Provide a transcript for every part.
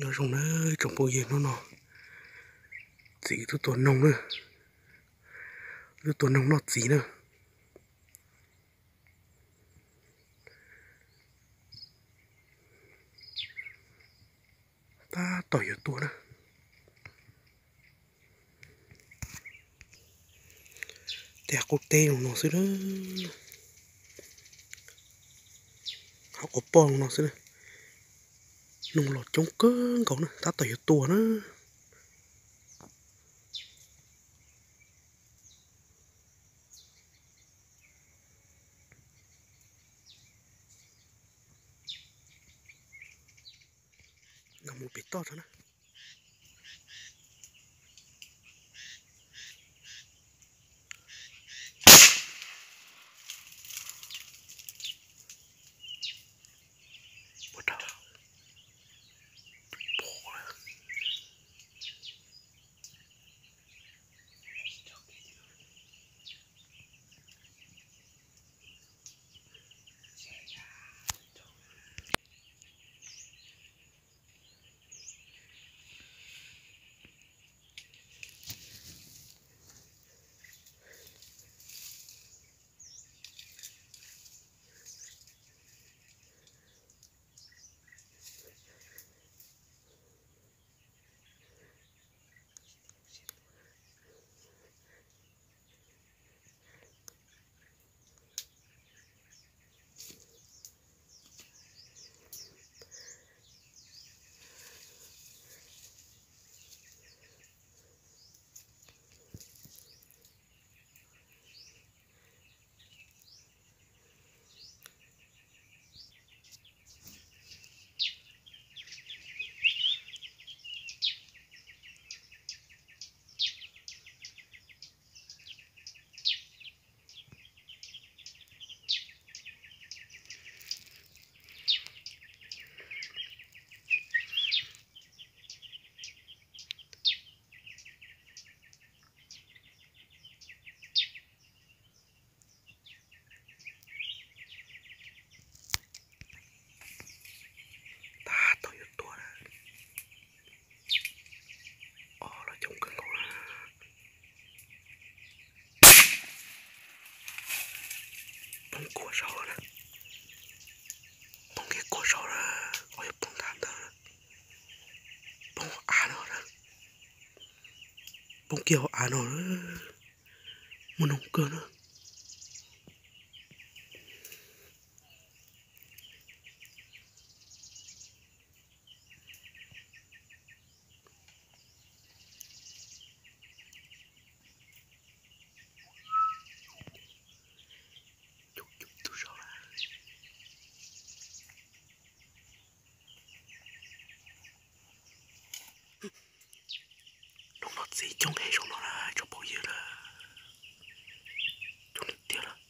Nyob zoo na tsoom phooj ywg, hnub no txiv wb twb tua noog na, wb twb tua noog noj txiv na. Tab tom yuav tuag na. Tej qub teb zoo no xwb na, qhov quav poj zoo no xwb na. Noog los coob kawg nkaus na, tab tom yuav tuag na. Mus pem toj tso na. Tab tom yuav tuag na. Os, los coob kawg nkaus na. Poob kuam saud na. Poob kiag kuam saud na. Os, yuav poob ntag ntag. Poob hauv av no na. Poob kiag hauv av no na. Muaj noog kawg na. Noog noj txiv coob heev saum no na tsoom phooj ywg na. Coob tiag tiag lawm.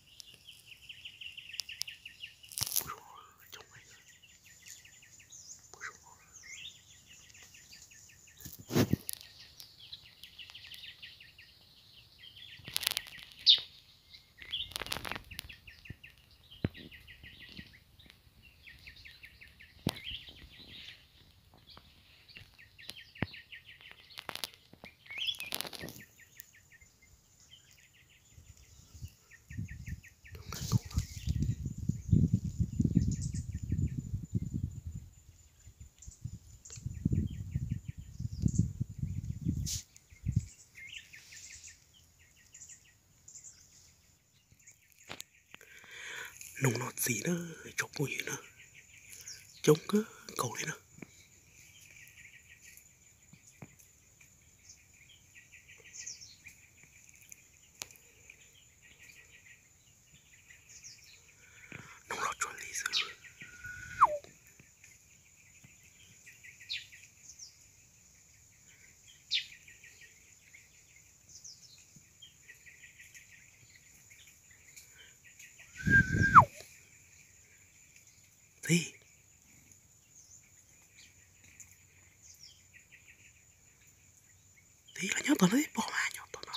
Noog noj txiv na, tsoom phooj ywg na, coob kawg nkaus li na. Noog los tsuas li xwb. Txiv, txiv, los nyob tom no ib pob mas, nyob tom no.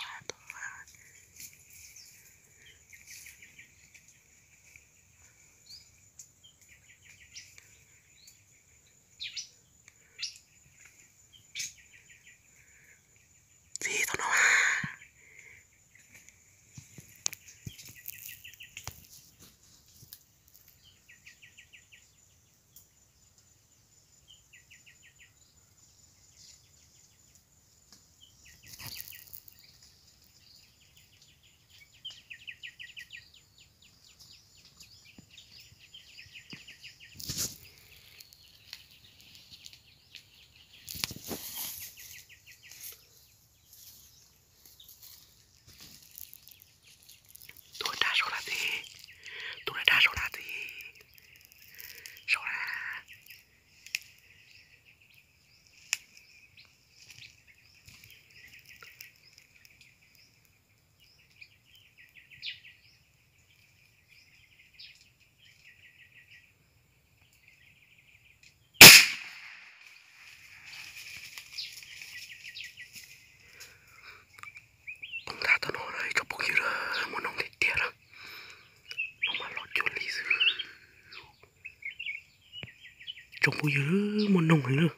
Tsoom phooj ywg, muaj noog heev lawm.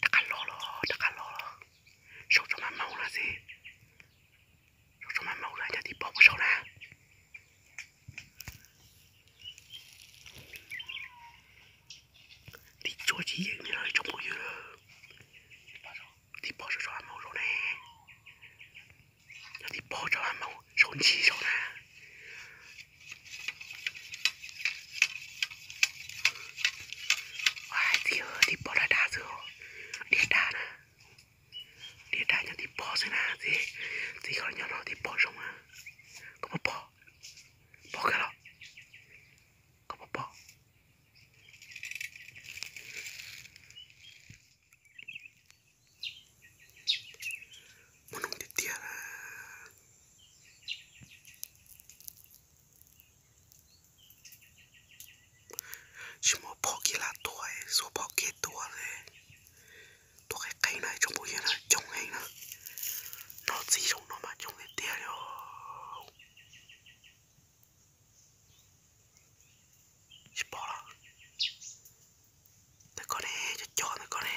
Rov qab los los, rov qab los los. Saum tsob maj maum na xwb. Saum tsob maj maum na, nyob tim pob puas saum na. Tim tsuas tsis yeej li lawm tsoom phooj ywg. Tim pob saum tsob maj maum saum ne. Nyob tim pob tsob maj maum saum ntsis saum na. Txiv, tim pob daj daj xwb, diaj daj na. Diaj daj nyob tim pob xwb na txiv. Txiv, koj nyob no tim pob zoo na. Koj puas pom? Pom kawg los? Koj puas pom? Muaj noog tiag tiag na. Tsis muaj phom kiag lam tuaj, xuas phom kiag tuaj li. Tuaj qeeb qeeb na tsoom phooj ywg na, coob heev na. No txiv, saum no mas coob tiag tiag li os. Tsis pom los? Ntawm ko ne, cov cov ntawm ko ne.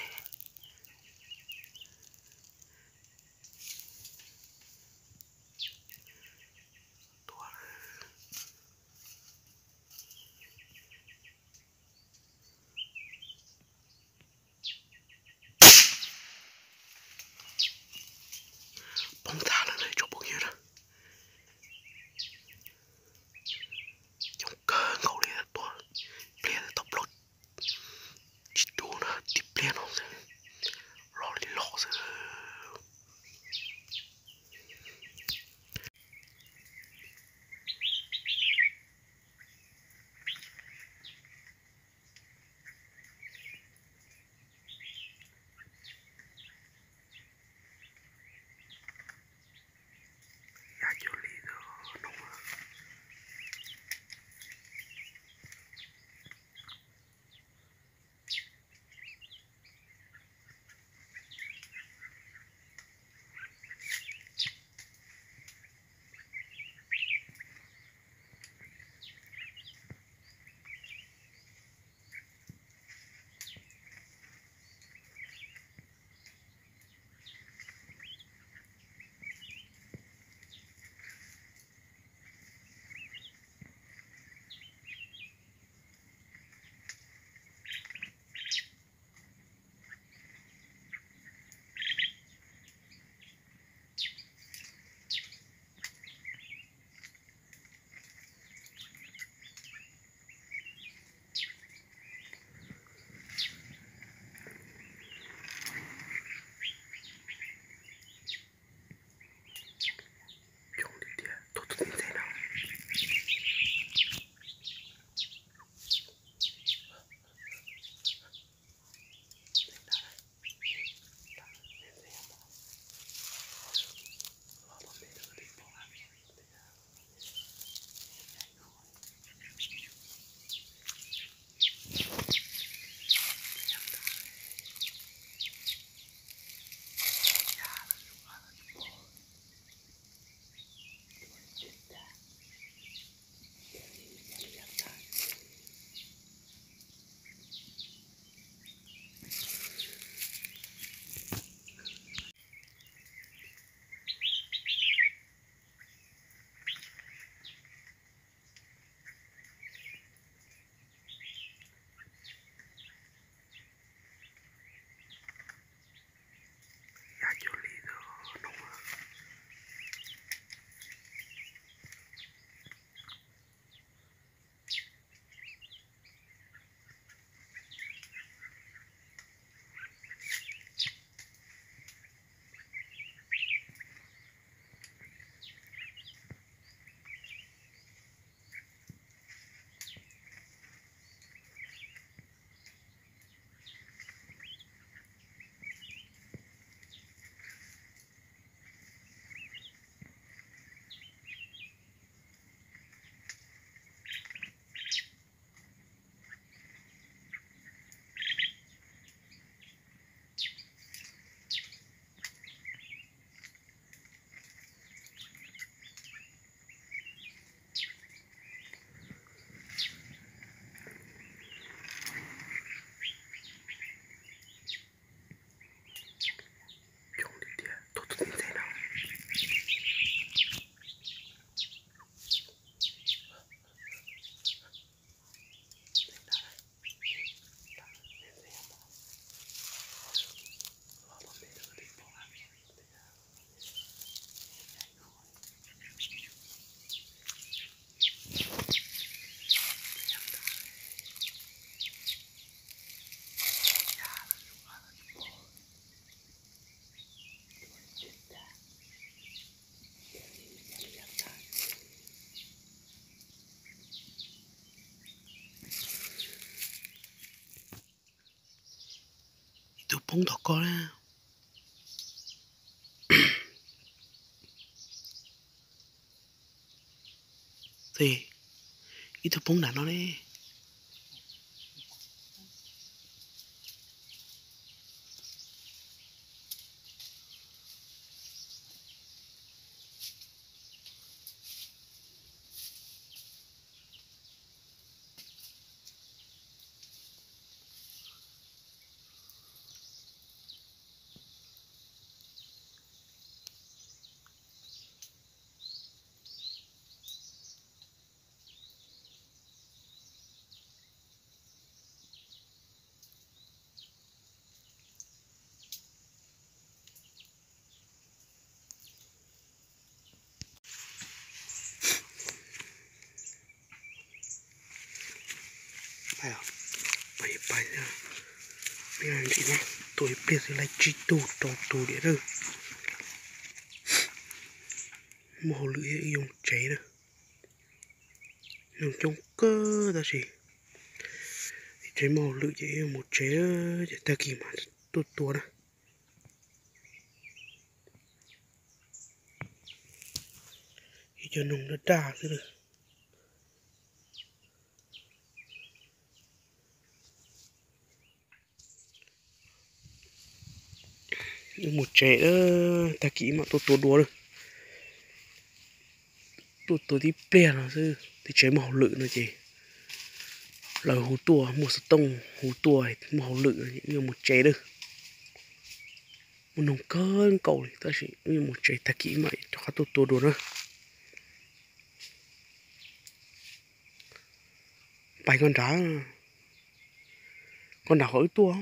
Tuaj. Poob tag lawm tsoom phooj ywg na. Poob tom koj na. Ib tug poob nram no ne. Pais, pais, pais, ntsis na, tua ib pliag xwb laib tsib tug rau tus diam lawm. Muaj hauj lwm wb yuav mus tsev lawm. Nyoog coob kawg tab sis tsev muaj hauj lwm ces wb yuav mus tsev, ces tag kis mam tuaj tua na. Ib co noog daj daj xwb lawm. Wb mus tsev, tag kis mam tuaj tua dua lawm. Tuaj tua tib pliag no xwb, tsev muaj hauj lwm no ces lawv hu tuaj, muaj xov tooj hu tuaj muaj hauj lwm no ces wb yuav mus tsev lawm. Muaj noog kawg nkaus li tab sis wb yuav mus tsev, tag kis mam rov qab tuaj tua dua na. Pais koj nrad, koj nrad qhov wb tuaj.